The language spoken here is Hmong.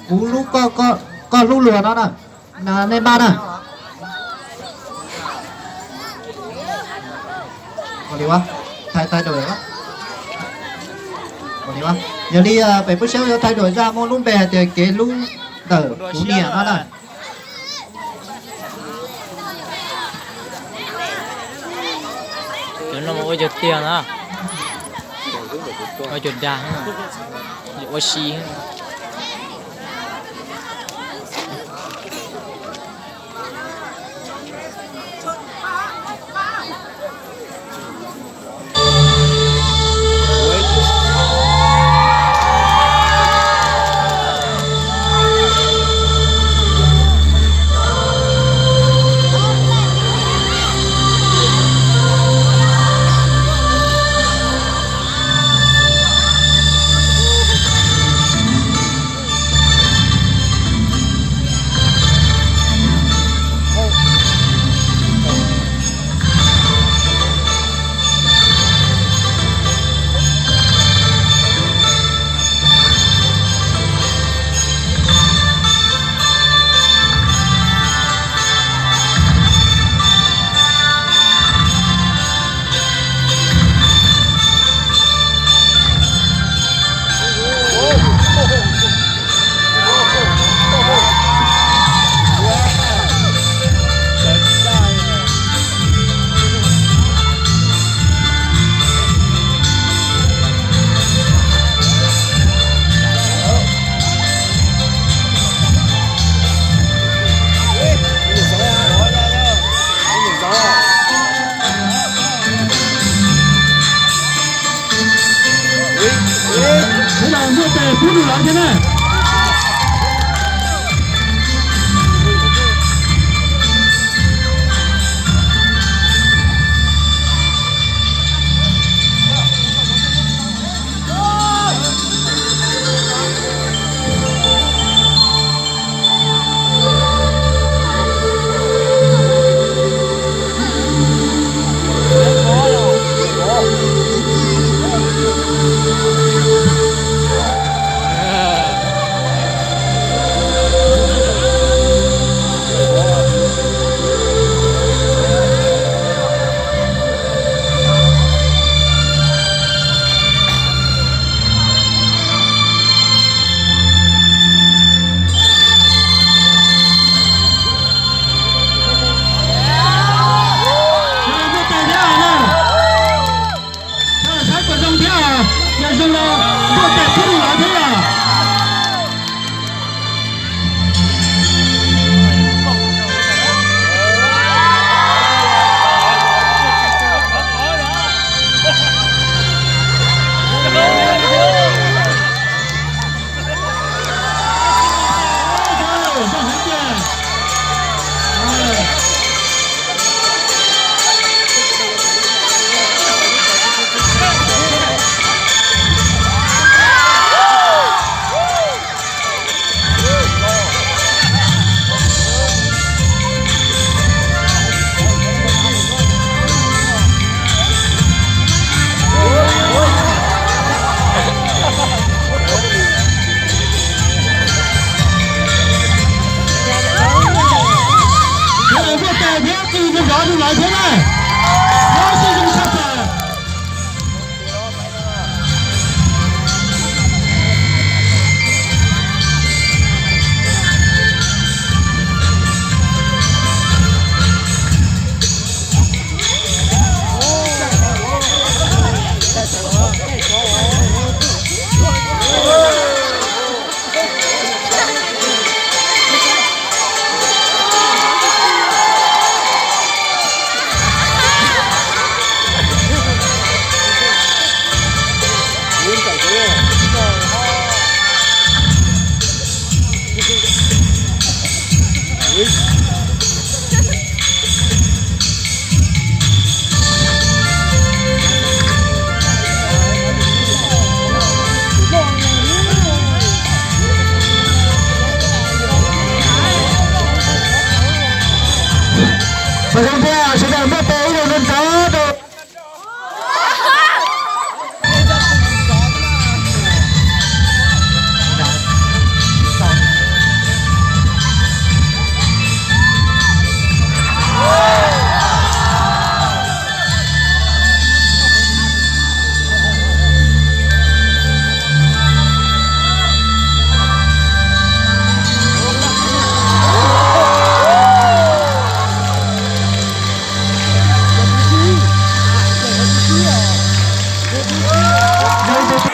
Kuv hlub koj, koj hlub luag no na, nej npaj na. Yog li pem pub saib yuav thaij duam zaj muaj lub npe hais tias kev hlub ntawm kuv niam no na. Cov no ua cov tiag na, ua cov dag, ua si. Muaj tes pub rau lawv thiab na. Saib kom zoo thiab, yog zoo los muaj tes pub rau lawv thiab yom. Muaj tes thiab, qw zov rau lawv thiab na.